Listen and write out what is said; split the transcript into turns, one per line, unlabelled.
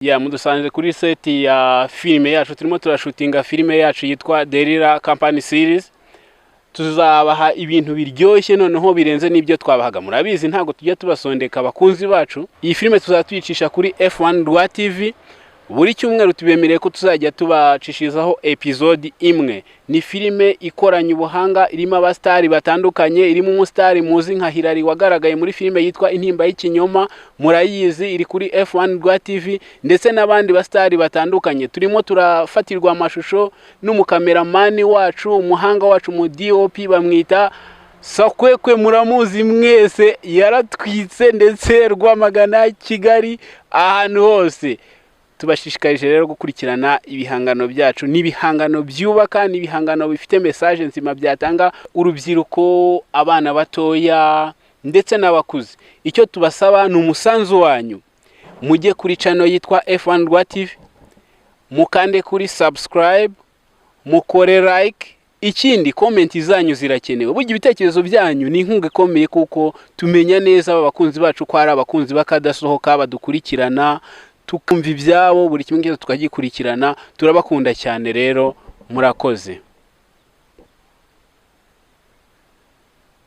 Ya, mudusanze kuri set ya filime yacu. Turimo turashutinga filime yacu yitwa Derira Company Series. Tuzabaha ibintu biryoshye noneho birenze n'ibyo twabahaga. Murabizi, ntabwo tujya tubasondeka, abakunzi bacu. Iyi filime tuzaba tuyicisha kuri F1 Rwa TV buri cyumweru. Tubemereye ko tuzajya tubacishirizaho episode imwe. Ni filime ikoranye ubuhanga, irimo abasitari batandukanye, irimo umusitari muzi nka Hilary wagaragaye muri filime yitwa Intimba y'Ikinyoma, murayizi, iri kuri F1 Rwa TV, ndetse n'abandi basitari batandukanye. Turimo turafatirwa amashusho n'umukameramani wacu, umuhanga wacu, mu DOP, bamwita Sakwekwe, muramuzi mwese, yaratwitse ndetse Rwamagana, Kigali, ahantu hose. Tubashishikarije rero gukurikirana ibihangano byacu. Ni ibihangano byubaka, ni ibihangano bifite message nzima byatanga urubyiruko, abana batoya ndetse n'abakuze. Icyo tubasaba ni umusanzu wanyu. Mujye kuri channel yitwa F1 Rwa TV, mukande kuri subscribe, mukore like. Ikindi, comment zanyu zirakenewe. Burya ibitekerezo byanyu ni inkunga ikomeye, kuko tumenya neza aba bakunzi bacu ko ari abakunzi b'akadasohoka badukurikirana, tukumva ibyabo, buri kimwe cyose tukagikurikirana. Turabakunda cyane rero, murakoze.